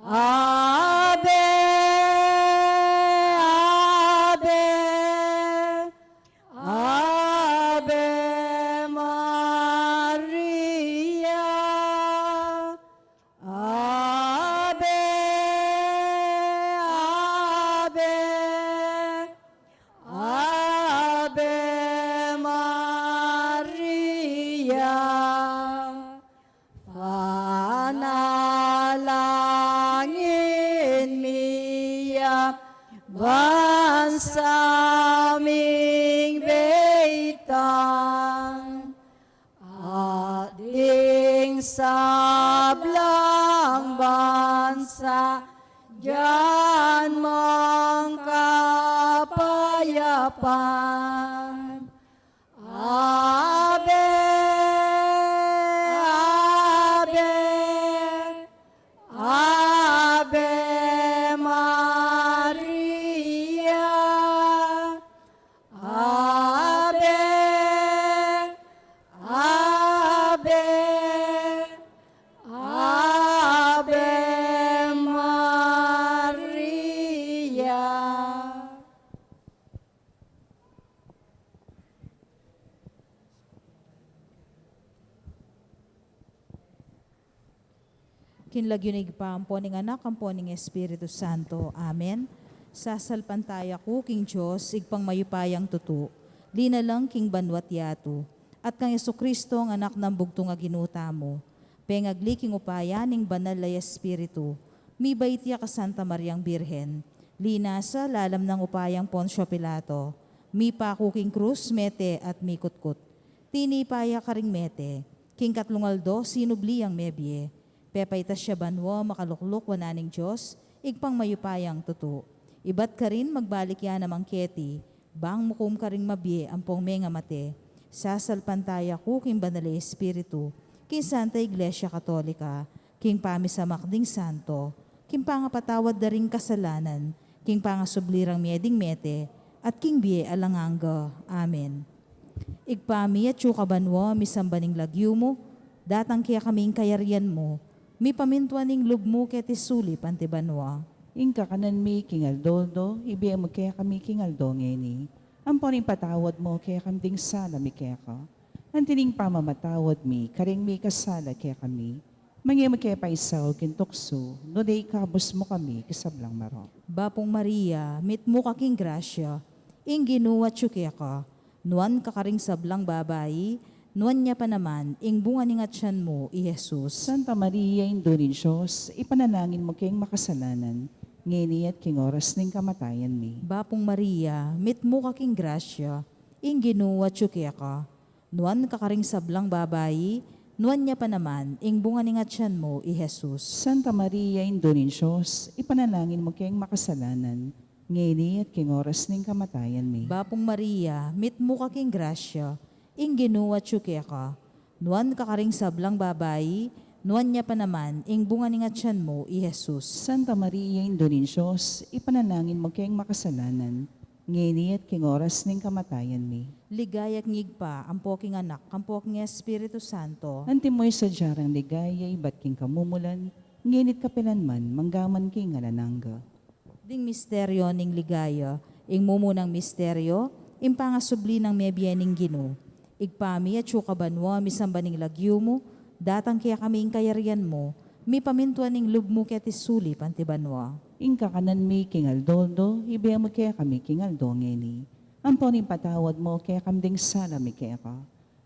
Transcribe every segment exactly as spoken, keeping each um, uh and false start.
Ave, Ave, Ave Maria. Ave, Ave, Ave Maria. Panalangin mi ya bansa ming beitan, at ding sablang bansa dyan mang kapayapan. Ave, Ave, Ave Maria. Ave, Ave, Ave Maria. King lagyu ning Ibpa, ampo ning Anak, ampo ning Espiritu Santo. Amen. Sasalpantaya ku king Dios, Ibpang mayupayang tutu, linalang king banua't yatu, at kang Jesucristo, a Anak nang bugtung a Ginu tamu, pengagli king upaya ning Banal a Espiritu, mibait ya kang Santa Mariang Birhen, linasa lalam nang upayang Poncio Pilato, mipaku king krus, mete at mikutkut. Tinipa ya karing mete, king katlung aldo sinubli yang mebie. Pepaitas ya banua, makalukluk wanan ning Dios, Ibpang mayupayang tutu. Ibat karin magbalik ya naman keti, bang mukum karing mabie ampong mengamate. Sasalpantaya ku king Banal a Espiritu, king Santa Iglesia Katolika, king pamisamak ding santo, king pangapatawad da ring kasalanan, king pangasubli rang mie ding mete, at king bie alang angga. Amen. Ibpa mi, atsu ka banua, misamban ing lagyu mu, datang kekami ing kayarian mu, mipamintuan ing lub mu keti sulip anti banua. Ing kakanan mi king aldo-aldo, ibie mu kekami king aldo ngeni. Ampon ipatawad mu kekami ding sala mi keka, anti ning pamamatawad mi karing mikasala kekami. Manga e mu ke paisaul king tuksu, nune ikabus mu kami king sablang marok. Bapung Maria, mitmu ka king grasya, ing Ginu atsu keka, nuan ka karing sablang babai, nuan ya pa naman ing bunga ning atian mu, i Jesus. Santa Maria, Indu ning Dios, ipanalangin mu keng makasalanan, ngeni at king oras ning kamatayan mi. Bapung Maria, mitmu ka king grasya, ing Ginu atsu keka, nuan ka karing sablang babai, nuan ya pa naman ing bunga ning atian mu, i Jesus. Santa Maria, Indu ning Dios, ipanalangin mu keng makasalanan, ngeni at king oras ning kamatayan mi. Bapung Maria, mitmu ka king grasya, ing Ginu atsu keka, nuan ka karing sablang babai, nuan ya pa naman ing bunga ning atian mu, i Jesus. Santa Maria, Indu ning Dios, ipanalangin mu keng makasalanan, ngeni at king oras ning kamatayan mi. Ligaya king Ibpa, ampo king Anak, ampo king Espiritu Santo. Antimo ing sadya rang ligaya ibat king kamumulan, ngeni at kapilan man, mangga man king alang angga. Ding misteryo ning ligaya. Ing mumunang misteryo, ing pangasubli nang mebie ning Ginu. Ibpa mi, atsu ka banua, misamban ing lagyu mu, datang kekami ing kayarian mu, mipamintuan ing lub mu keti sulip anti banua. Ing kakanan mi king aldo-aldo, ibie mu kekami king aldo ngeni. Ampon ipatawad mu kekami ding sala mi keka,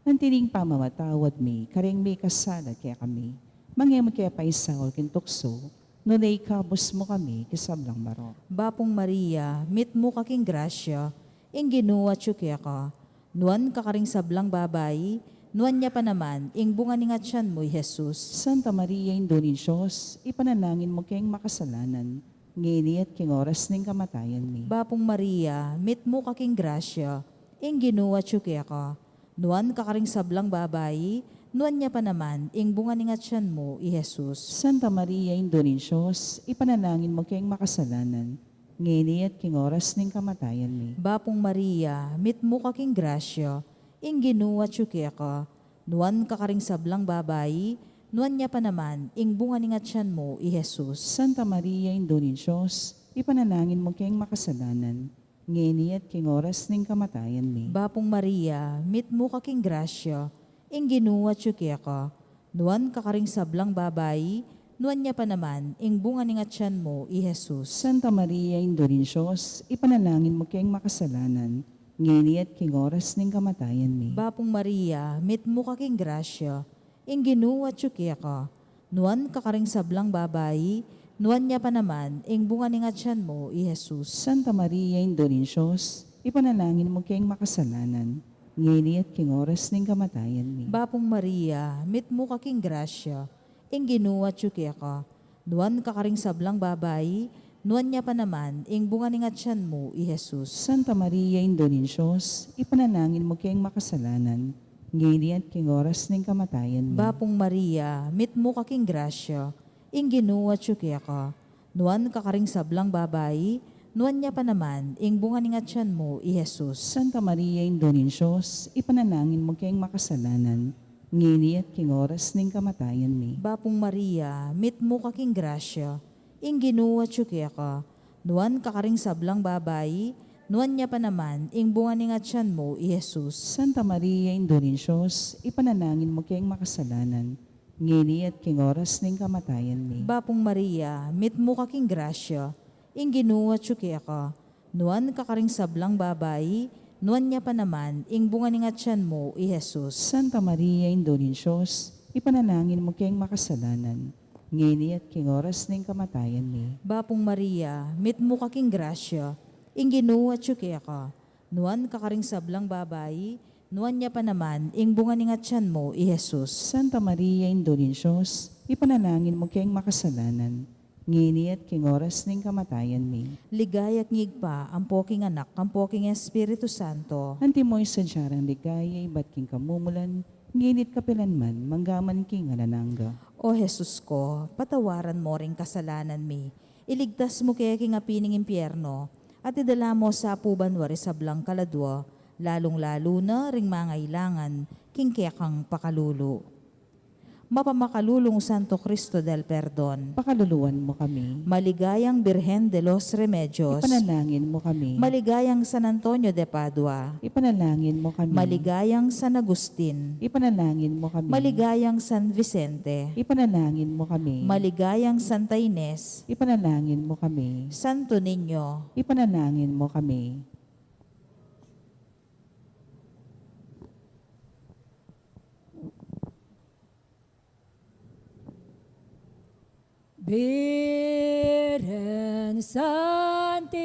anti ning pamamatawad mi karing mikasala kekami. Manga e mu ke paisaul king tuksu, nune ikabus mu kami king sablang marok. Bapung Maria, mitmu ka king grasya, ing Ginu atsu keka, nuan ka karing sablang babai, nuan ya pa naman ing bunga ning atian mu, i Jesus. Santa Maria, Indu ning Dios, ipanalangin mu keng makasalanan, ngeni at king oras ning kamatayan mi. Bapung Maria, mitmu ka king grasya, ing Ginu atsu keka, nuan ka karing sablang babai, nuan ya pa naman ing bunga ning atian mu, i Jesus. Santa Maria, Indu ning Dios, ipanalangin mu keng makasalanan, ngeni at king oras ning kamatayan mi. Bapung Maria, mitmu ka king grasya, ing Ginu atsu keka, nuan ka karing sablang babai, nuan ya pa naman ing bunga ning atian mu, i Jesus. Santa Maria, Indu ning Dios, ipanalangin mu keng makasalanan, ngeni at king oras ning kamatayan mi. Bapung Maria, mitmu ka king grasya, ing Ginu atyu keka, nuan ka karing sablang babai, nuan ya pa naman ing bunga ning atian mu, i Jesus. Santa Maria, Indu ning Dios, ipanalangin mu keng makasalanan, ngeni at king oras ning kamatayan mi. Bapung Maria, mitmu ka king grasya, ing Ginu atyu keka, nuan ka karing sablang babai, nuan ya pa naman ing bunga ning atian mu, i Jesus. Santa Maria, Indu ning Dios, ipanalangin mu keng makasalanan, ngeni at king oras ning kamatayan mi. Bapung Maria, mitmu ka king grasya, ing Ginu atyu keka, nuan ka karing sablang babai, nuan ya pa naman ing bunga ning atian mu, i Jesus. Santa Maria, Indu ning Dios, ipanalangin mu keng makasalanan, ngeni at king oras ning kamatayan mi. Bapung Maria, mitmu ka king grasya, ing Ginu atyu keka, nuan ka karing sablang babai, nuan ya pa naman ing bunga ning atian mu, i Jesus. Santa Maria, Indu ning Dios, ipanalangin mu keng makasalanan, ngeni at king oras ning kamatayan mi. Bapung Maria, mitmu ka king grasya, ing Ginu atyu keka, nuan ka karing sablang babai, nuan ya pa naman ing bunga ning atian mu, i Jesus. Santa Maria, Indu ning Dios, ipanalangin mu keng makasalanan, ngeni at king oras ning kamatayan mi. Bapung Maria, mitmu ka king grasya, ing Ginu atyu keka, nuan ka karing sablang babai, nuan ya pa naman ing bunga ning atian mu, i Jesus. Santa Maria, Indu ning Dios, ipanalangin mu keng makasalanan, ngeni at king oras ning kamatayan mi. Bapung Maria, mitmu ka king grasya, ing Ginu atyu keka, nuan ka karing sablang babai, nuan ya pa naman ing bunga ning atian mu, i Jesus. Santa Maria, Indu ning Dios, ipanalangin mu keng makasalanan, ngeni at king oras ning kamatayan mi. Ligaya king Ibpa, ampo king Anak, ampo king Espiritu Santo. Antimo ing sadya nang ligaya, ibat king kamumulan, ngeni at kapilan man, mangga man king alang angga. O Jesus ko, patawaran mo ring kasalanan mi, iligtas mu ke king api ning impyerno, at idala mu sa pu banua ring sablang kaladua, lalung-lalu na ring mangailangan king kekang pakalulu. Mapamakalulung Santo Cristo del Perdon, pakaluluan mu kami. Maligayang Birhen de los Remedios, ipanalangin mu kami. Maligayang San Antonio de Padua, ipanalangin mu kami. Maligayang San Agustin, ipanalangin mu kami. Maligayang San Vicente, ipanalangin mu kami. Maligayang Santa Ines, ipanalangin mu kami. Santo Niño, ipanalangin mu kami. Birhen Santisima,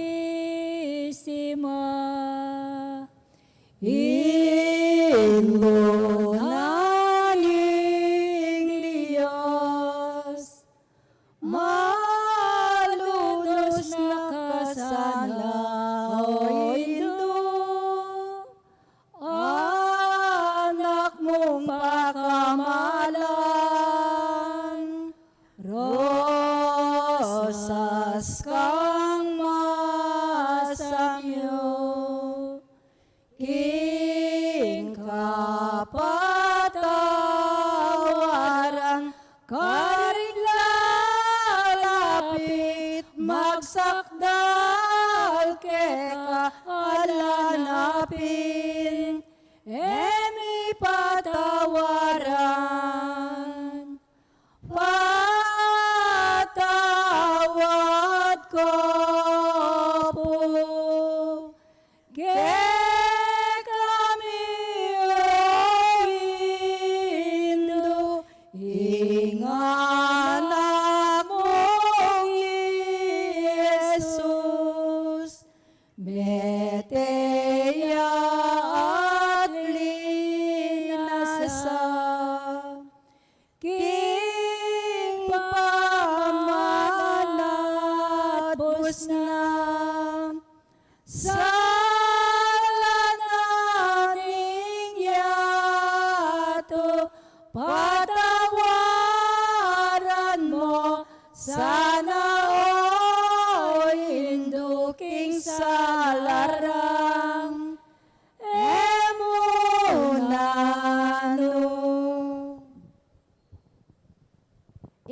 Indu na ning Dios, malunus na ka sana, o Indu, anak mung pakamalan, rosas kang masamyu.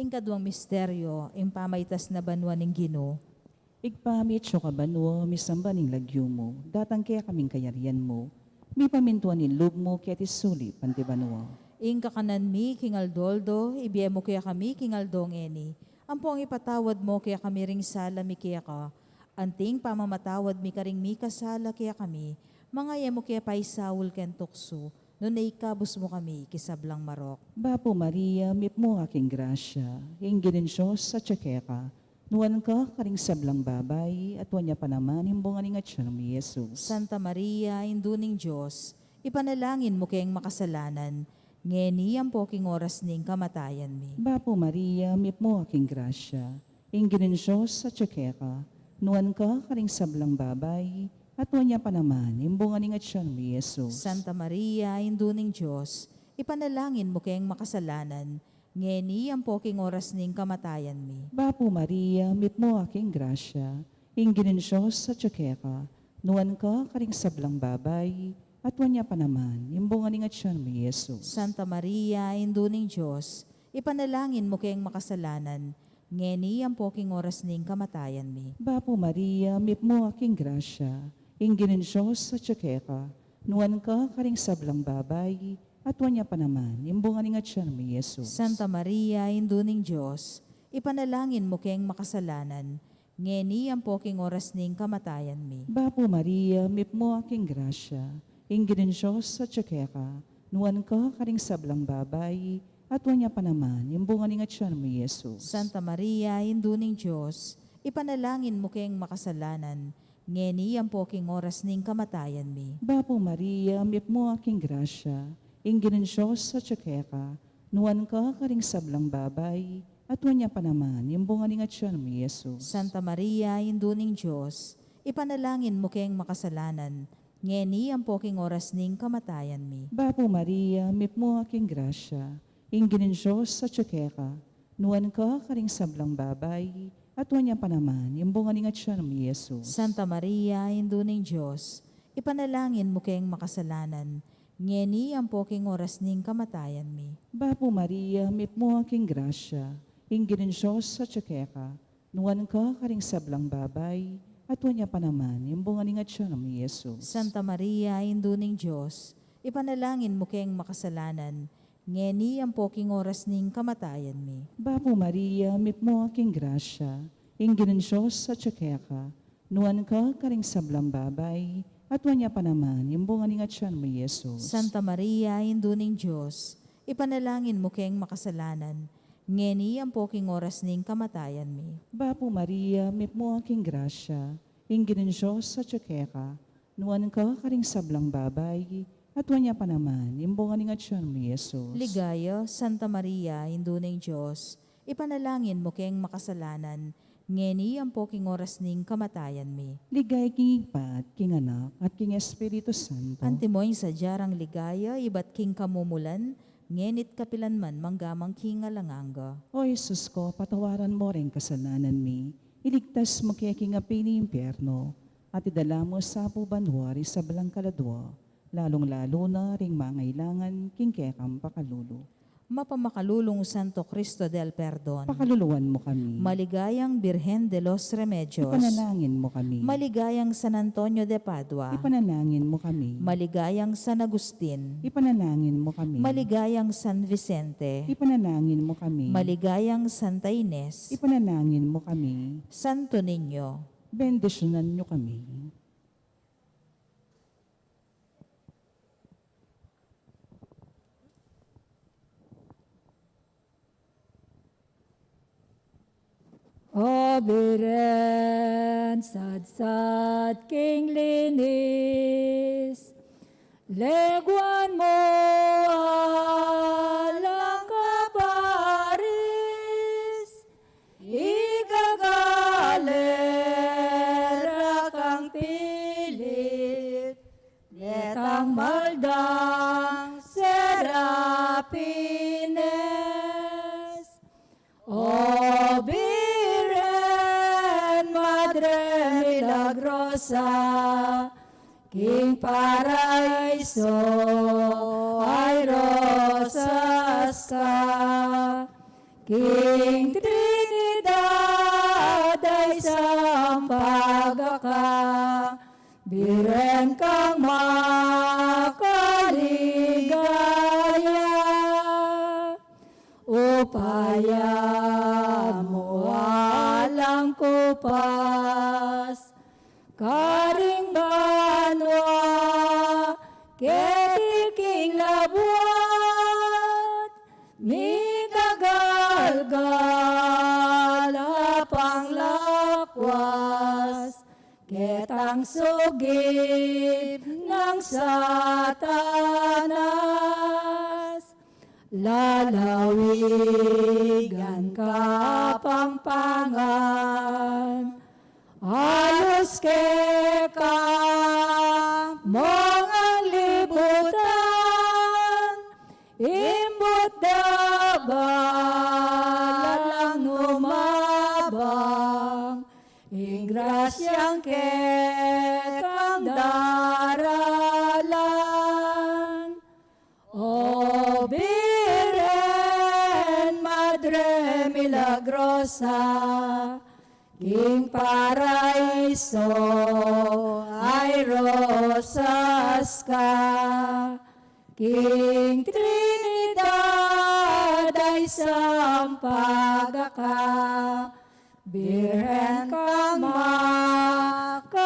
Ing kaduang misteryo, ing pamaitas na banua ning Ginu. Ibpa mi, atsu ka banua, misamban ing lagyu mu, datang kekami ing kayarian mu, mipamintuan ing lub mu keti sulip anti banua. Ing kakanan mi king aldo-aldo ibie mu kekami king aldo ngeni, ampong ipatawad mu kekami ring sala mi keka, anti ing pamamatawad mi karing mikasala kekami, manga e mu ke paisaul king tuksu, nune ikabus mu kami king sablang marok. Bapu Maria, mitmu ka king grasya, ing Ginung Dios atsu keka, nuan ka karing sablang babai, at nuan ya pa naman ing bunga ning atyan mu, i Jesus. Santa Maria, Indu ning Dios, ipanalangin mu keng makasalanan, ngeni ampo king oras ning kamatayan mi. Bapu Maria, mitmu ka king grasya, ing Ginung Dios atsu keka, nuan ka karing sablang babai, at nuan ya pa naman ing bunga ning atyan mu, i Jesus. Santa Maria, Indu ning Dios, ipanalangin mu keng makasalanan, ngeni ampo king oras ning kamatayan mi. Bapu Maria, mitmu ka king grasya, ing Ginung Dios atsu keka, nuan ka karing sablang babai, at nuan ya pa naman ing bunga ning atyan mu, i Jesus. Santa Maria, Indu ning Dios, ipanalangin mu keng makasalanan, ngeni ampo king oras ning kamatayan mi. Bapu Maria, mitmu ka king grasya, ing Ginung Dios atsu keka, nuan ka karing sablang babai, at nuan ya pa naman ing bunga ning atyan mu, i Jesus. Santa Maria, Indu ning Dios, ipanalangin mu keng makasalanan, ngeni ampo king oras ning kamatayan mi. Bapu Maria, mitmu ka king grasya, ing Ginung Dios atsu keka, nuan ka karing sablang babai, at nuan ya pa naman ing bunga ning atyan mu, i Jesus. Santa Maria, Indu ning Dios, ipanalangin mu keng makasalanan, ngeni ampo king oras ning kamatayan mi. Bapu Maria, mitmu ka king grasya, ing Ginung Dios atsu keka, nuan ka karing sablang babai, at nuan ya pa naman ing bunga ning atyan mu, i Jesus. Santa Maria, Indu ning Dios, ipanalangin mu keng makasalanan, ngeni ampo king oras ning kamatayan mi. Bapu Maria, mitmu ka king grasya, ing Ginung Dios atsu keka, nuan ka karing sablang babai, at nuan ya pa naman ing bunga ning atyan mu, i Jesus. Santa Maria, Indu ning Dios, ipanalangin mu keng makasalanan, ngeni ampo king oras ning kamatayan mi. Bapu Maria, mitmu ka king grasya, ing Ginung Dios atsu keka, nuan ka karing sablang babai, at nuan ya pa naman ing bunga ning atyan mu, i Jesus. Santa Maria, Indu ning Dios, ipanalangin mu keng makasalanan, ngeni ampo king oras ning kamatayan mi. Bapu Maria, mitmu ka king grasya, ing Ginung Dios atsu keka, nuan ka karing sablang babai, at nuan ya pa naman ing bunga ning atyan mu, i Jesus. Santa Maria, Indu ning Dios, ipanalangin mu keng makasalanan, ngeni ampo king oras ning kamatayan mi. Bapu Maria, mitmu ka king grasya, ing Ginung Dios atsu keka, nuan ka karing sablang babai, at nuan ya pa naman ing bunga ning atyan mu, i Jesus. Ligaya, Santa Maria, Indu ning Dios, ipanalangin mu keng makasalanan, ngeni ampo king oras ning kamatayan mi. Ligaya king Ibpa, at king Anak, at king Espiritu Santo. Antimo ing sadya rang ligaya, ibat king kamumulan, ngeni't kapilan man, mangga man king alang angga. O Jesus ko, patawaran mu ring kasalanan mi, iligtas mu ke king api ning impyerno, at idala mu sa pu banua ring sablang kaladua, lalung-lalu na ring mangailangan king kekang pakalulu. Mapamakalulung Santo Cristo del Perdon. Pakaluluan mu kami. Maligayang Birhen de los Remedios. Ipanalangin mu kami. Maligayang San Antonio de Padua. Ipanalangin mu kami. Maligayang San Agustin. Ipanalangin mu kami. Maligayang San Vicente. Ipanalangin mu kami. Maligayang Santa Ines. Ipanalangin mu kami. Santo Niño. Bendisyunan niyo kami. O Birhen, sadsad king linis, leguan mu alang kaparis, ikagaler kang pilit, detang maldang serapines. O Birhen, Madre milagrosa, king paraiso ay rosas ka. King Trinidad ay sampaga ka, Birhen kang makaligaya. Upaya mu alang kupas, karing banua keti king labuad, mikagalgal a panglakwas, ketang sugip nang Satanas. Lalawigan, Kapampangan, alus keka mung libutan, imbut da ba lang numabang, ing grasyang kekang daralan. O Birhen Madre Milagrosa, king paraiso ay rosas ka, king Trinidad ay sampaga ka, Birhen kang makaligaya.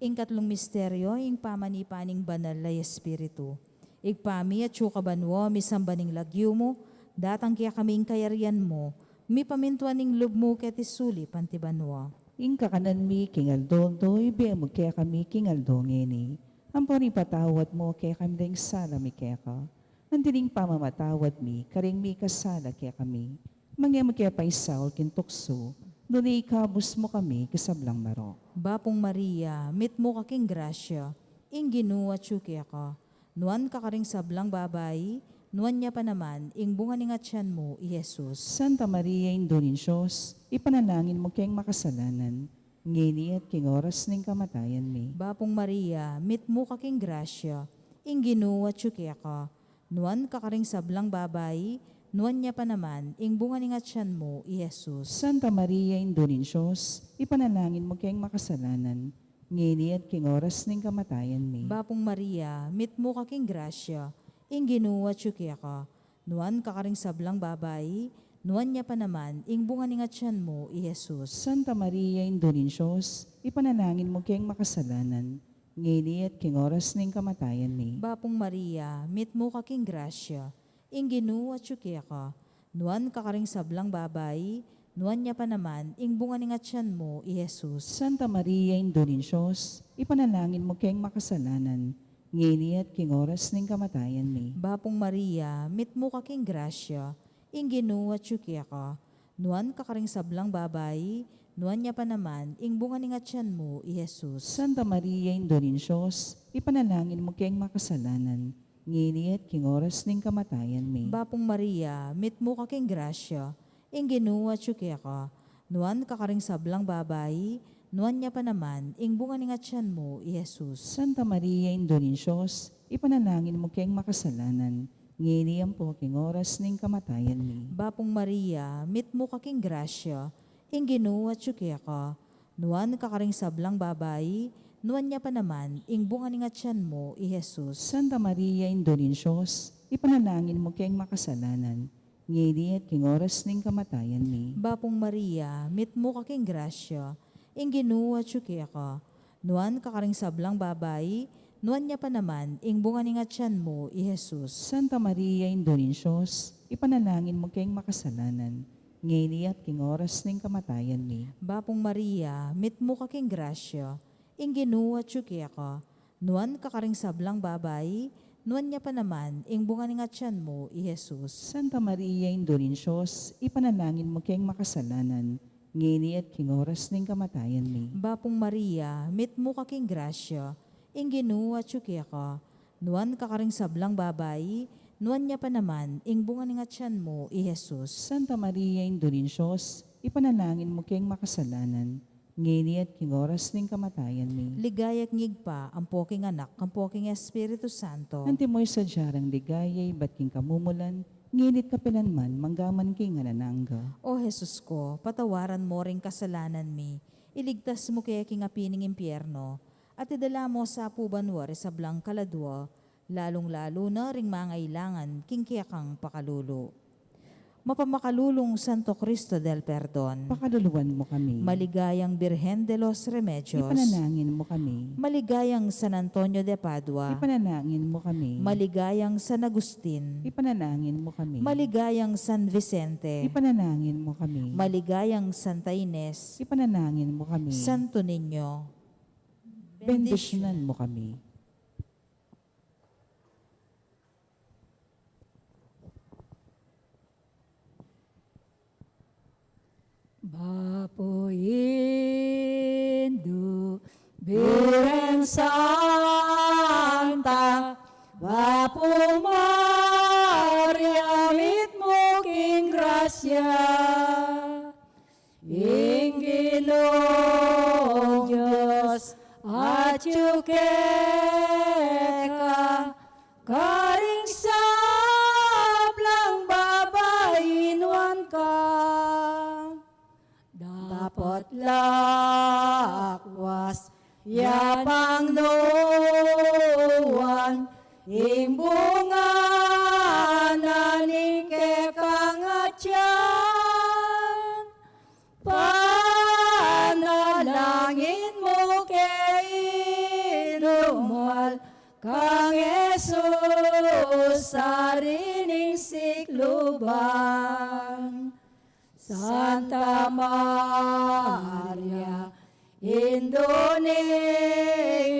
Ing katlung misteryo, ing pamanipa ning Banal a Espiritu. Ibpa mi, atsu ka banua, misamban ing lagyu mu, datang kekami ing kayarian mu, mipamintuan ing lub mu keti sulip anti banua. Ing kakanan mi king aldo-aldo, ibie mu kekami king aldo ngeni. Ampon ipatawad mu kekami ding sala mi keka, anti ning pamamatawad mi karing mikasala kekami. Manga e mu ke paisaul king tuksu, nune ikabus mu kami king sablang marok. Bapung Maria, mitmu ka king grasya, ing Ginu atyu keka. Nuan ka karing sablang babai, nuan ya pa naman ing bunga ning atian mu, i Jesus. Santa Maria, Indu ning Dios, ipanalangin mu keng makasalanan, ngeni at king oras ning kamatayan mi. Bapung Maria, mitmu ka king grasya, ing Ginu atyu keka. Nuan ka karing sablang babai, nuan ya pa naman ing bunga ning atian mu, i Jesus. Santa Maria, Indu ning Dios, ipanalangin mu keng makasalanan, ngeni at king oras ning kamatayan mi. Bapung Maria, mitmu ka king grasya, ing Ginu atyu keka. Nuan ka karing sablang babai, nuan ya pa naman ing bunga ning atian mu, i Jesus. Santa Maria, Indu ning Dios, ipanalangin mu keng makasalanan, ngeni at king oras ning kamatayan mi. Bapung Maria, mitmu ka king grasya, ing Ginu atyu keka. Nuan ka karing sablang babai, nuan ya pa naman ing bunga ning atian mu, i Jesus. Santa Maria, Indu ning Dios, ipanalangin mu keng makasalanan, ngeni at king oras ning kamatayan mi. Bapung Maria, mitmu ka king grasya, ing Ginu atyu keka. Nuan ka karing sablang babai, nuan ya pa naman ing bunga ning atian mu, i Jesus. Santa Maria, Indu ning Dios, ipanalangin mu keng makasalanan, ngeni at king oras ning kamatayan mi. Bapung Maria, mitmu ka king grasya, ing Ginu atyu keka. Nuan ka karing sablang babai, nuan ya pa naman ing bunga ning atian mu, i Jesus. Santa Maria, Indu ning Dios, ipanalangin mu keng makasalanan, ngeni ampo king oras ning kamatayan mi. Bapung Maria, mitmu ka king grasya, ing Ginu atyu keka. Nuan ka karing sablang babai, nuan ya pa naman ing bunga ning atian mu, i Jesus. Santa Maria, Indu ning Dios, ipanalangin mu keng makasalanan, ngeni at king oras ning kamatayan mi. Bapung Maria, mitmu ka king grasya, ing Ginu atyu keka. Nuan ka karing sablang babai, nuan ya pa naman ing bunga ning atian mu, i Jesus. Santa Maria, Indu ning Dios, ipanalangin mu keng makasalanan, ngeni at king oras ning kamatayan mi. Bapung Maria, mitmu ka king grasya, ing Ginu atyu keka. Nuan ka karing sablang babai, nuan ya pa naman ing bunga ning atian mu, i Jesus. Santa Maria, Indu ning Dios, ipanalangin mu keng makasalanan, ngeni at king oras ning kamatayan mi. Bapung Maria, mitmu ka king grasya, ing Ginu atyu keka. Nuan ka karing sablang babai, nuan ya pa naman ing bunga ning atian mu, i Jesus. Santa Maria, Indu ning Dios, ipanalangin mu keng makasalanan, Ngeni at king oras ning kamatayan mi. Ligaya king Ibpa, ampo king Anak, ampo king Espiritu Santo. Antimo ing sadya rang ligaya, ibat king kamumulan, ngeni at kapilan man, mangga man king alang angga. O Jesus ko, patawaran mo ring kasalanan mi, iligtas mu ke king api ning impyerno, at idala mu sa pu banua ring sablang kaladua, lalung-lalu na ring mangailangan king kekang pakalulu. Mapamakalulung Santo Cristo del Perdon. Pakaluluan mu kami. Maligayang Birhen de los Remedios. Ipanalangin mu kami. Maligayang San Antonio de Padua. Ipanalangin mu kami. Maligayang San Agustin. Ipanalangin mu kami. Maligayang San Vicente. Ipanalangin mu kami. Maligayang Santa Ines. Ipanalangin mu kami. Santo Niño. Bendisyunan mu kami. Bapu, Indu, Birhen Santa, Bapu Maria, mitmu king grasya, ing Ginung Dios atyu keka, karing sablang babai nuan ka. Dapot lakwas ya pang nuan ing bunga na ning kekang atian. Panalangin mu ke, Indu, mal kang Jesus, ari ning sikluban. Santa Maria, Indu ning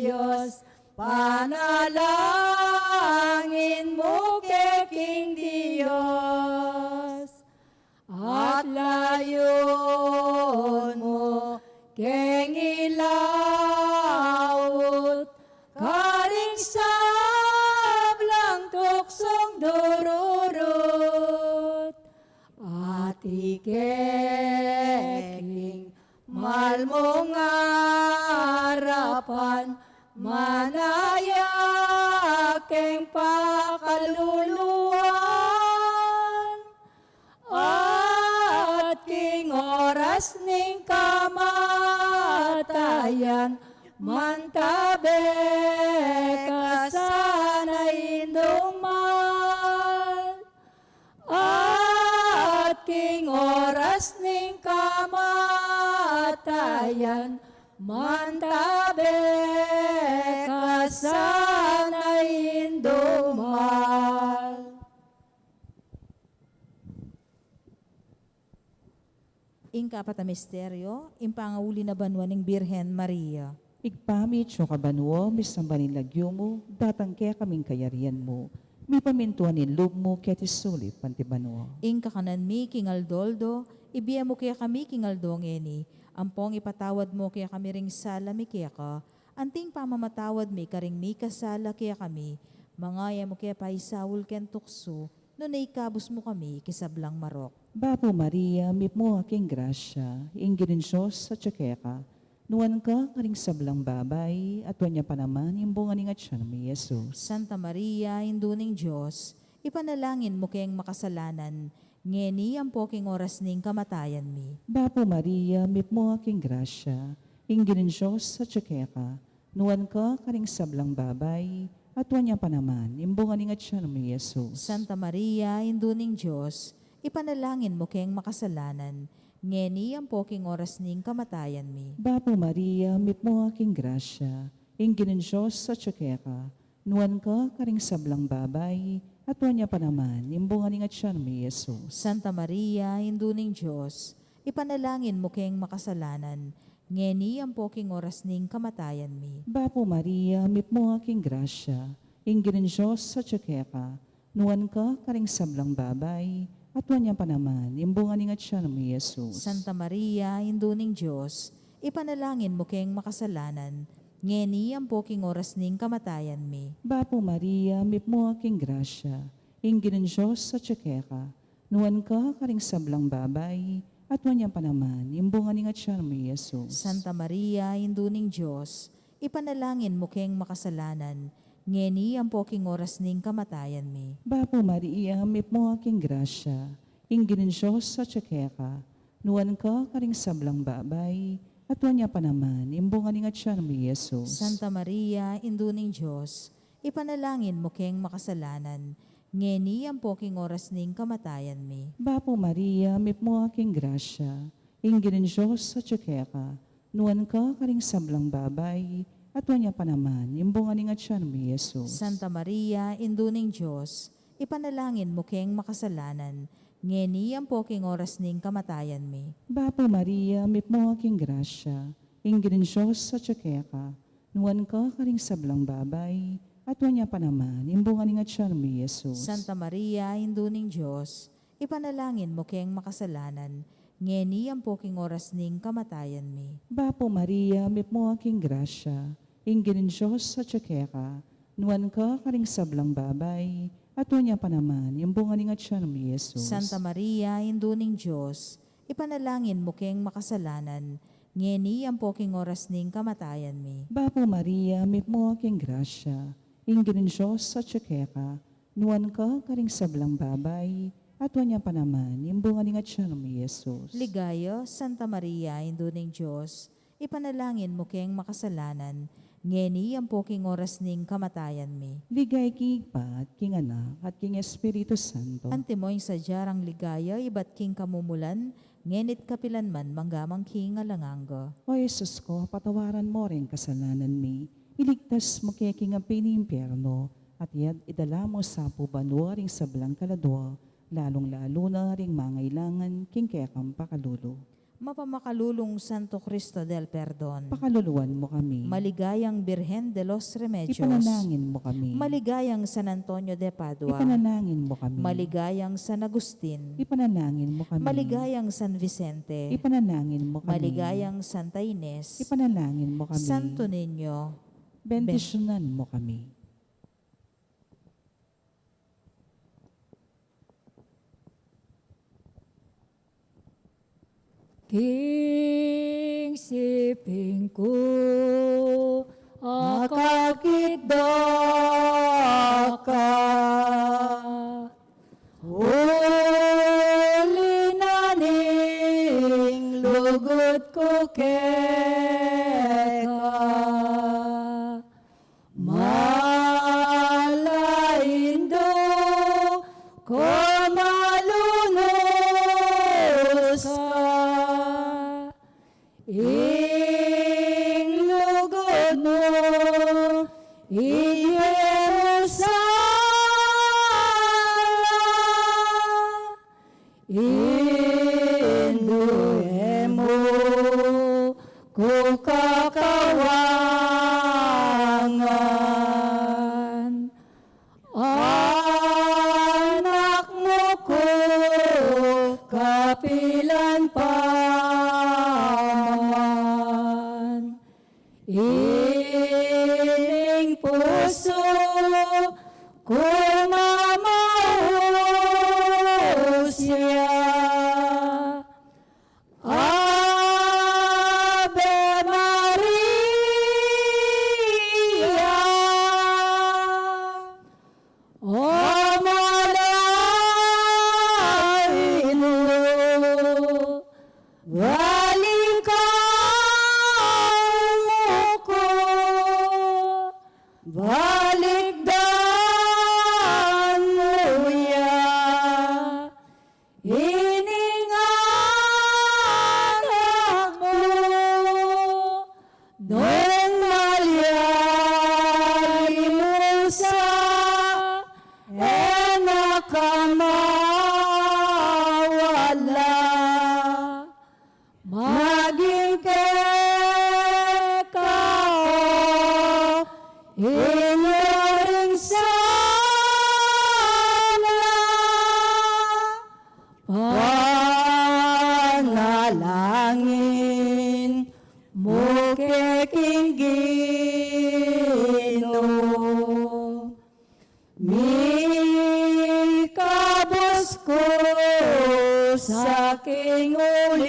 Dios, panalangin mu ke king Dios. At layun mu keng ilaut karing sablang tuksong dururut. At ike king mal mung arapan, manaya keng pakaluluan. At king oras ning kamatayan, mantabe ka sana, Indung mal. At king oras ning kamatayan, mantabe ka sana, Indung mal. Ing kapat a misteryo, ing pangauli na banua ning Birhen Maria. Ibpa mi, atsu ka banua, misamban ya ing lagyu mu, datang kekami ing kayarian mu, mipamintuan ing lub mu keti sulip anti banua. Ing kakanan mi king aldo-aldo, ibie mu kekami king aldo ngeni, ampong ipatawad mu kekami ring sala mi keka, anti ing pamamatawad mi karing mikasala kekami, manga e mu ke paisaul keng tuksu, nune ikabus mu kami king sablang marok. Bapu Maria, mitmu ka king grasya, ing Ginung Dios atyu keka, nuan ka karing sablang babai, at nuan ya pa naman ing bunga ning atyan mu, i Jesus. Santa Maria, Indu ning Dios, ipanalangin mu keng makasalanan, ngeni ampo king oras ning kamatayan mi. Bapu Maria, mitmu ka king grasya, ing Ginung Dios atyu keka, nuan ka karing sablang babai, at nuan ya pa naman ing bunga ning atyan mu, i Jesus. Santa Maria, Indu ning Dios, ipanalangin mu keng makasalanan, ngeni ampo king oras ning kamatayan mi. Bapu Maria, mitmu ka king grasya, ing Ginung Dios atyu keka, nuan ka karing sablang babai, at nuan ya pa naman ing bunga ning atyan mu, i Jesus. Santa Maria, Indu ning Dios, ipanalangin mu keng makasalanan, ngeni ampo king oras ning kamatayan mi. Bapu Maria, mitmu ka king grasya, ing Ginung Dios atyu keka, nuan ka karing sablang babai, at nuan ya pa naman ing bunga ning atyan mu, i Jesus. Santa Maria, Indu ning Dios, ipanalangin mu keng makasalanan, ngeni ampo king oras ning kamatayan mi. Bapu Maria, mitmu ka king grasya, ing Ginung Dios atyu keka, nuan ka karing sablang babai, at nuan ya pa naman ing bunga ning atian mu, i Jesus. Santa Maria, Indu ning Dios, ipanalangin mu keng makasalanan, ngeni ampo king oras ning kamatayan mi. Bapu Maria, mipnu ka king grasya, ing Ginung Dios atyu keka, nuan ka karing sablang babai, at nuan ya pa naman ing bunga ning atian mu, i Jesus. Santa Maria, Indu ning Dios, ipanalangin mu keng makasalanan, ngeni ampo king oras ning kamatayan mi. Bapu Maria, mipnu ka king grasya, ing Ginung Dios atyu keka, nuan ka karing sablang babai, at nuan ya pa naman ing bunga ning atian mu, i Jesus. Santa Maria, Indu ning Dios, ipanalangin mu keng makasalanan, ngeni ampo king oras ning kamatayan mi. Bapu Maria, mipnu ka king grasya, ing Ginung Dios atyu keka, nuan ka karing sablang babai, at nuan ya pa naman ing bunga ning atian mu, i Jesus. Santa Maria, Indu ning Dios, ipanalangin mu keng makasalanan, ngeni ampo king oras ning kamatayan mi. Bapu Maria, mipnu ka king grasya, ing Ginung Dios atyu keka, nuan ka karing sablang babai, at nuan ya pa naman ing bunga ning atian mu, i Jesus. Santa Maria, Indu ning Dios, ipanalangin mu keng makasalanan, ngeni ampo king oras ning kamatayan mi. Bapu Maria, mipnu ka king grasya, ing Ginung Dios atyu keka, nuan ka karing sablang babai, at nuan ya pa naman ing bunga ning atian mu, i Jesus. Ligaya, Santa Maria, Indu ning Dios, ipanalangin mu keng makasalanan, ngeni ampo king oras ning kamatayan mi. Ligaya king Ibpa, at king Anak, at king Espiritu Santo. Antimo ing sadya rang ligaya ibat king kamumulan, ngeni't kapilan man, mangga man king alang angga. O Jesus ko, patawaran mu ring kasalanan mi, iligtas mu ke king api ning impyerno, at iyad-, idala mu sa pu banua ring sablang kaladua, lalung-lalu na ring mangailangan king kekang pakalulu. Mapamakalulung Santo Cristo del Perdon. Pakaluluan mu kami. Maligayang Birhen de los Remedios. Ipanalangin mu kami. Maligayang San Antonio de Padua. Ipanalangin mu kami. Maligayang San Agustin. Ipanalangin mu kami. Maligayang San Vicente. Ipanalangin mu kami. Maligayang Santa Ines. Ipanalangin mu kami. Santo Niño. Bendisyunan mu kami. King siping ku, akakit da ka. Uli na ning lugud ku keka. Mala Indu ku, malunus ka. Ing lugud mu, ibie mu sa Indu, e mu ku kakawangan. Anak mu ku kapilan pa man. Ining pusu ku mamaus ya. Ave Maria, o mala Indu, balikan mu ku, balikdan mu ya. Ining anak mu, nung malyari mu sa, e na ka mawala. Maging keka o inyuring sablang panalangin mu ke king Ginu. Mikabus ku sa king uli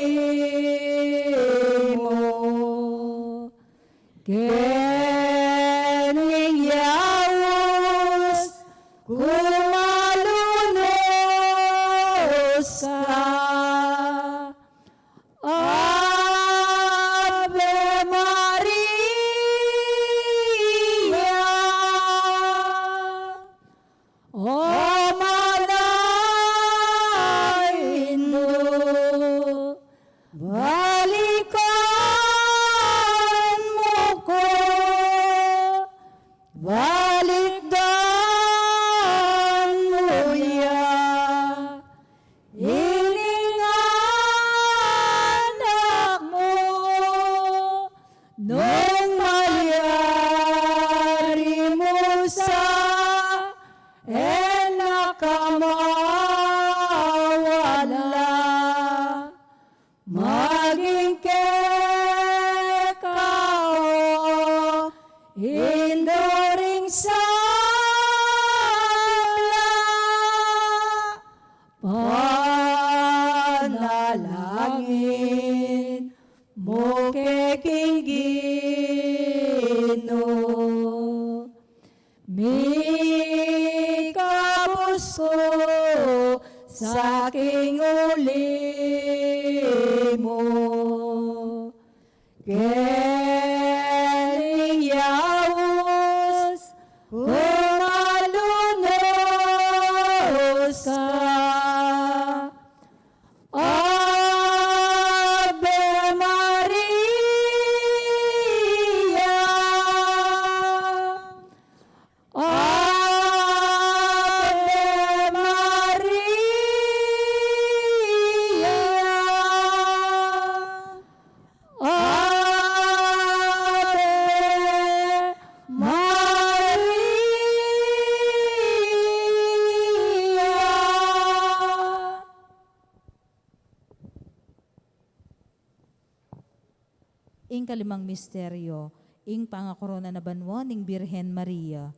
king Ginu, mikabus ku sa king uli mu. Keng yaus ku malunus ka. Ave Maria, Ave Maria, Ave Maria. Ing kalimang misteryo, ing pangakorona na banua ning Birhen Maria.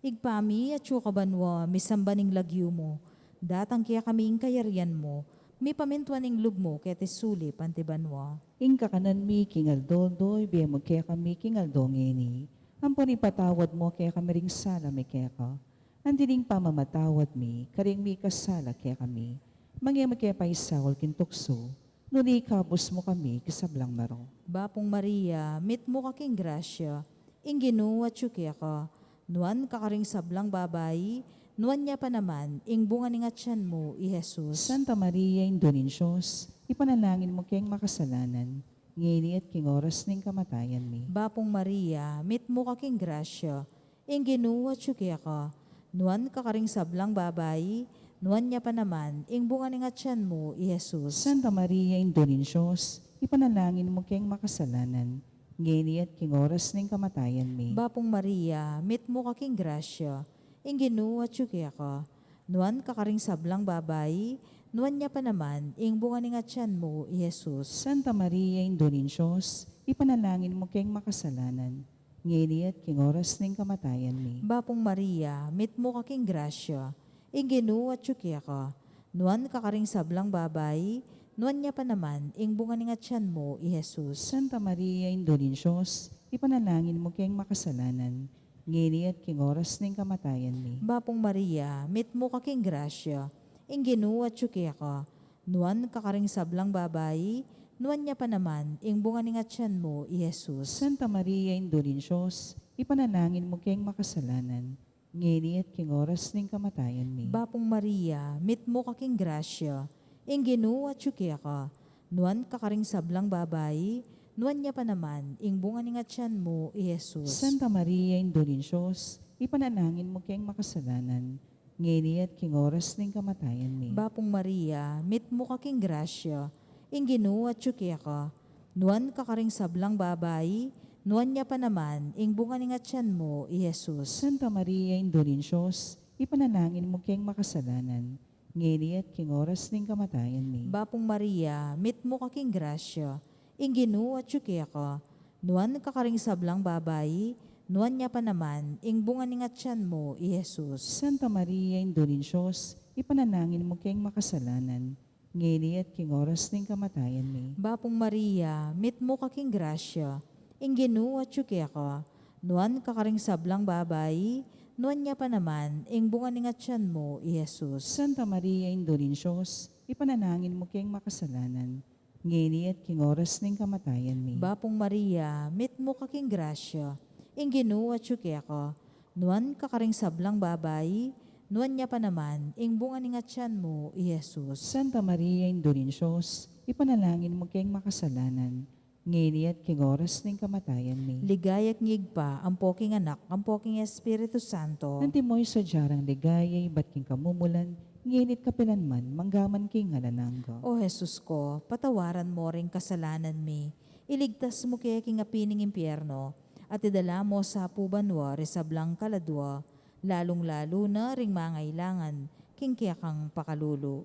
Ibpa mi, atsu ka banua, misamban ing lagyu mu. Datang kekami ing kayarian mu. Mipamintuan ing lub mu keti sulip anti banua. Ing kakanan mi king aldo-aldo ibie mu kekami king aldo ngeni. Ampon ipatawad mu kekami ring sala mi keka, anti ning pamamatawad mi karing mikasala kekami. Manga e mu ke paisaul king tuksu, nune ikabus mu kami king sablang marok. Bapung Maria, mitmu ka king grasya, ing Ginu atyu keka. Nuan ka karing sablang babai, nuan ya pa naman ing bunga ning atian mu, i Jesus. Santa Maria, Indu ning Dios, ipanalangin mu keng makasalanan, ngeni at king oras ning kamatayan mi. Bapung Maria, mitmu ka king grasya, ing Ginu atyu keka. Nuan ka karing sablang babai, nuan ya pa naman ing bunga ning atian mu, i Jesus. Santa Maria, Indu ning Dios, ipanalangin mu keng makasalanan, ngeni at king oras ning kamatayan mi. Bapung Maria, mitmu ka king grasya, ing Ginu atyu keka. Nuan ka karing sablang babai, nuan ya pa naman ing bunga ning atian mu, i Jesus. Santa Maria, Indu ning Dios, ipanalangin mu keng makasalanan, ngeni at king oras ning kamatayan mi. Bapung Maria, mitmu ka king grasya, ing Ginu atyu keka. Nuan ka karing sablang babai, nuan ya pa naman ing bunga ning atian mu, i Jesus. Santa Maria, Indu ning Dios, ipanalangin mu keng makasalanan, ngeni at king oras ning kamatayan mi. Bapung Maria, mitmu ka king grasya, ing Ginu atyu keka. Nuan ka karing sablang babai, nuan ya pa naman ing bunga ning atian mu, i Jesus. Santa Maria, Indu ning Dios, ipanalangin mu keng makasalanan, ngeni at king oras ning kamatayan mi. Bapung Maria, mitmu ka king grasya, ing Ginu atyu keka. Nuan ka karing sablang babai, nuan ya pa naman ing bunga ning atian mu, i Jesus. Santa Maria, Indu ning Dios, ipanalangin mu keng makasalanan, ngeni at king oras ning kamatayan mi. Bapung Maria, mitmu ka king grasya, ing Ginu atyu keka. Nuan ka karing sablang babai, nuan ya pa naman ing bunga ning atian mu, i Jesus. Santa Maria, Indu ning Dios, ipanalangin mu keng makasalanan, ngeni at king oras ning kamatayan mi. Bapung Maria, mitmu ka king grasya, ing Ginu atyu keka. Nuan ka karing sablang babai, nuan ya pa naman ing bunga ning atian mu, i Jesus. Santa Maria, Indu ning Dios, ipanalangin mu keng makasalanan, ngeni at king oras ning kamatayan mi. Bapung Maria, mitmu ka king grasya, ing Ginu atyu keka. Nuan ka karing sablang babai, nuan ya pa naman ing bunga ning atian mu, i Jesus. Santa Maria, Indu ning Dios, ipanalangin mu keng makasalanan, ngeni at king oras ning kamatayan mi. Bapung Maria, mitmu ka king grasya, ing Ginu atyu keka. Nuan ka karing sablang babai, nuan ya pa naman ing bunga ning atian mu, i Jesus. Santa Maria, Indu ning Dios, ipanalangin mu keng makasalanan, ngeni at king oras ning kamatayan mi. Ligaya king Ibpa, ampo king Anak, ampo king Espiritu Santo. Antimo ing sadya rang ligaya, ibat king kamumulan, ngeni at kapilan man, mangga man king alang angga. O Jesus ko, patawaran mo ring kasalanan mi, iligtas mu ke king api ning impyerno, at idala mo sa pu banua ring sablang kaladua, lalung-lalu na ring mangailangan king kekang pakalulu.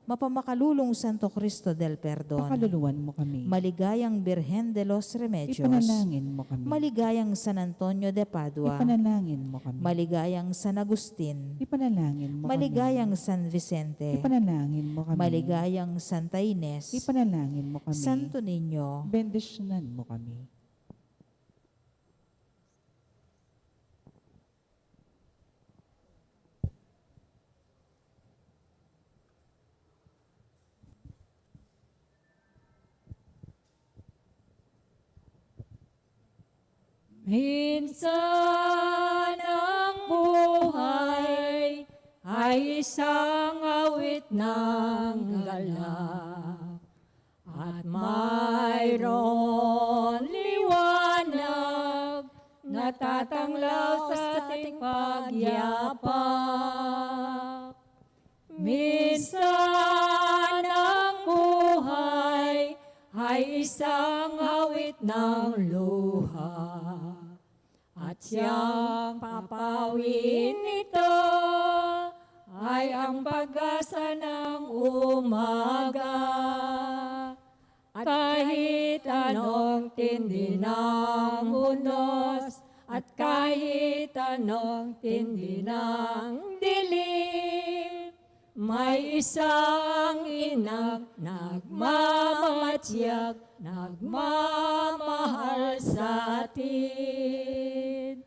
Mapamakalulung Santo Cristo del Perdon. Pakaluluan mo kami. Maligayang Birhen de los Remedios. Ipanalangin mo kami. Maligayang San Antonio de Padua. Ipanalangin mo kami. Maligayang San Agustin. Ipanalangin mo kami. Maligayang San Vicente. Ipanalangin mo kami. Maligayang Santa Ines. Ipanalangin mo kami. Santo Niño. Bendisyunan mo kami. Minsan ang buhay ay isang awit ng galak, at mayroon liwanag na tatanglaw sa ating pagyapak. Minsan ang buhay ay isang awit ng luha, at siyang papawin nito ay ang pag-asa ng umaga. At kahit anong tindi ng unos, at kahit anong tindi ng dilim, may isang inang nagmamatyag, nagmamahal sa atin.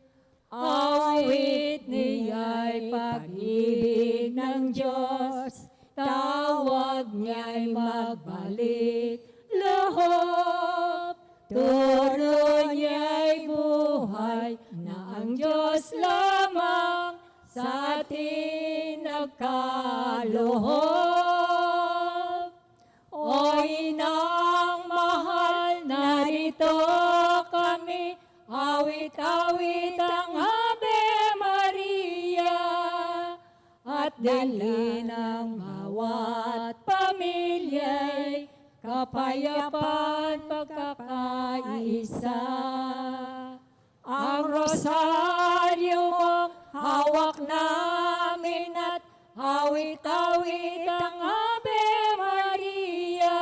Awit niya'y pag-ibig ng Diyos, tawag niya'y magbalik loob. Turo niya'y buhay na ang Diyos lamang sa atin nagkaloob. O Inang mahal, narito kami, awit-awit ang Ave Maria, at dalhin ang bawat pamilya'y kapayapan, pagkakaisa. Ang rosaryo mong hawak namin at awit-awit ang Ave Maria.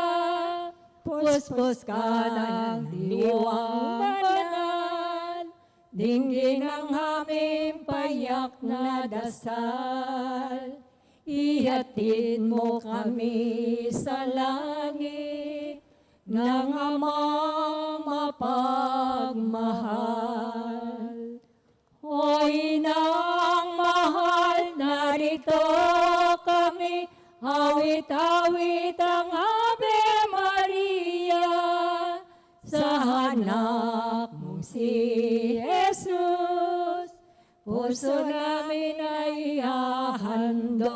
Puspos ka ng diwang banal, dinggin ang aming payak na dasal. Ihatid mo kami sa langit ng Amang mapagmahal. O Inang mahal, narito kami, awit-awit ang Ave Maria sa anak mong si Jesus. Puso namin ay hahandog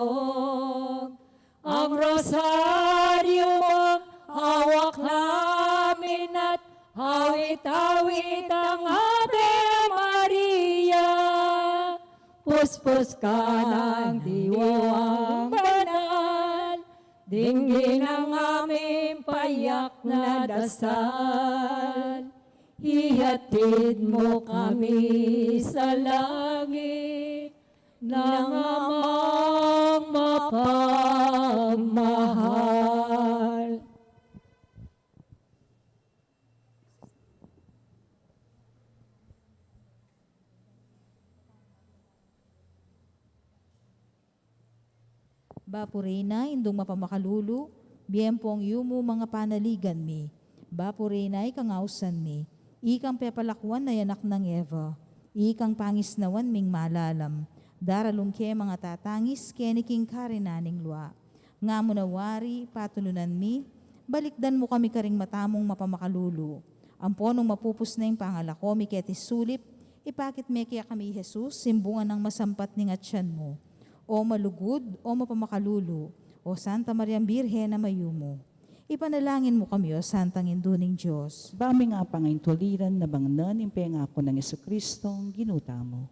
ang rosaryo mong hawak namin at awit-awit ang Ave Maria. Puspos ka ng diwang banal, dinggin ang aming payak na dasal. Ihatid mo kami sa langit ng Amang mapagmahal. Bapu Reyna, Indung mapamakalulu, bie ampong yumu, mga panaligan mi. Bapu Reyna, ikang ausan mi, ikang pepalakuan a anak nang Eva, ikang pangisnawan ming malalam, daralung ke mangatatangis keni king karinan ning lua. Nga mu na wari, patulunan mi, balikdan mu kami karing mata mung mapamakalulu. Ampo nung mapupus na ing pangalako mi keti sulip, ipakit me kekami i Jesus, ing bunga nang masampat ning atian mu. O malugud, o mapamakalulu, o Santa Mariang Birhen a mayumu. Ipanalangin mu kami, o Santang Indu ning Dios. Ba ming apangaintuliran na bangnan ing pengaku nang Jesucristong Ginu tamu.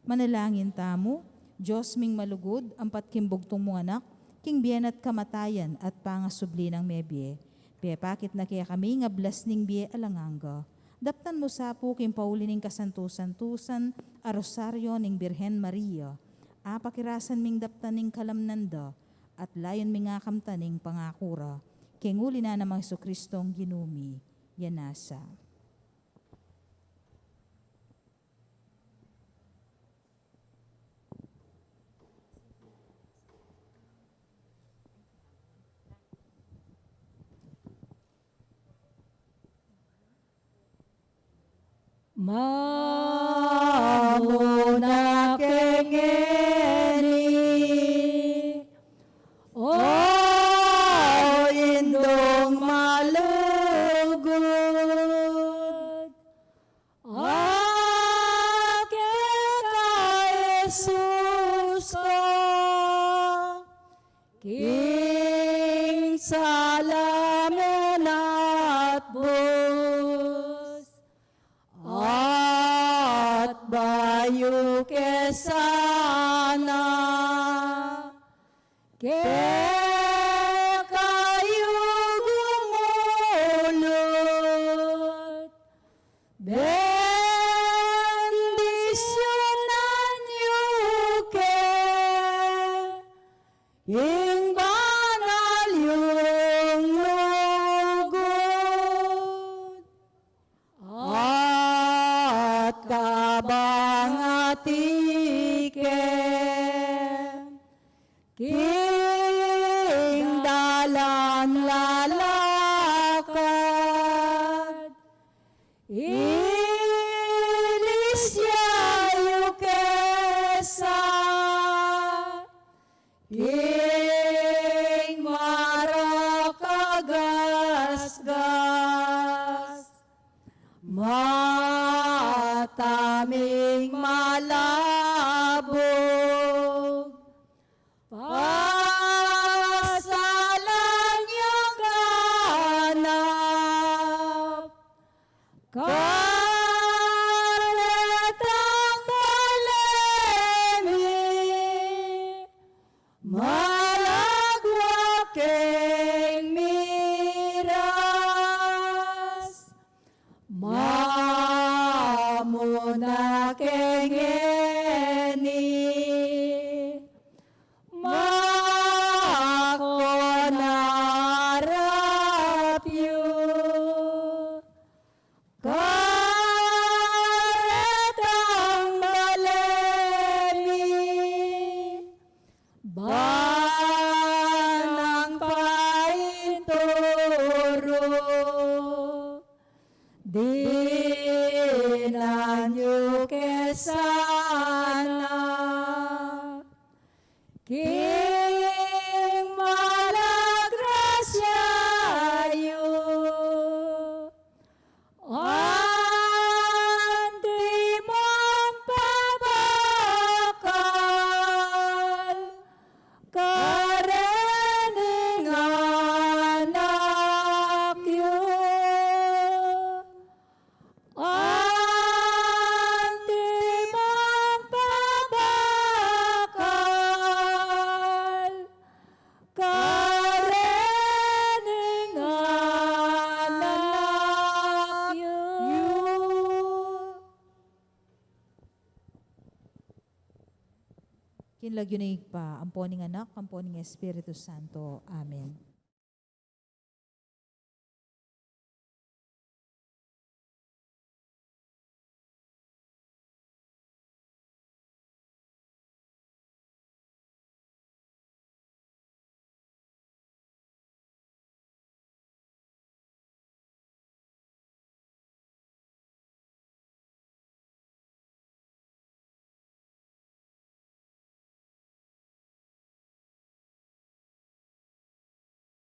Manalangin tamu. Dios ming malugud, ampat king bugtung mung Anak, king bie na at kamatayan at pangasubli nang mebie, pepakit na kekami ing ablas ning bie alang angga. Daptan mu sa pu king pauli ning kasantu-santusan a Rosaryo ning Birhen Maria, apakirasan ming daptan ing kalamnan da, At layun ming akamtan ing pangaku ra, keng uli na nang Jesucristong Ginu mi, ya nasa. Mamuna ke ngeni, o Indung malugud, a keka Jesus ka, king sala mi at bus, at bayu ke sana kekayu gumulut, bendisyunan yu ke ing banal yung lugud, at kabangati ke king dalan lalakad, ilisya yu ke sa king marok a gasgas, mata ming malabug, pasalan yang ganap, karetang bale mi, malagwa keng miras, mamuna ke ngeni, mako na arap yu, karetang bale mi, ban nang painturu, dinan yu ke sana king malagrasya yu, antimong pabakal karening anak yu. Antimong pabakal karening anak yu. King lagyu ning Ibpa, ampo ning Anak, ampo ning Espiritu Santo. Amen.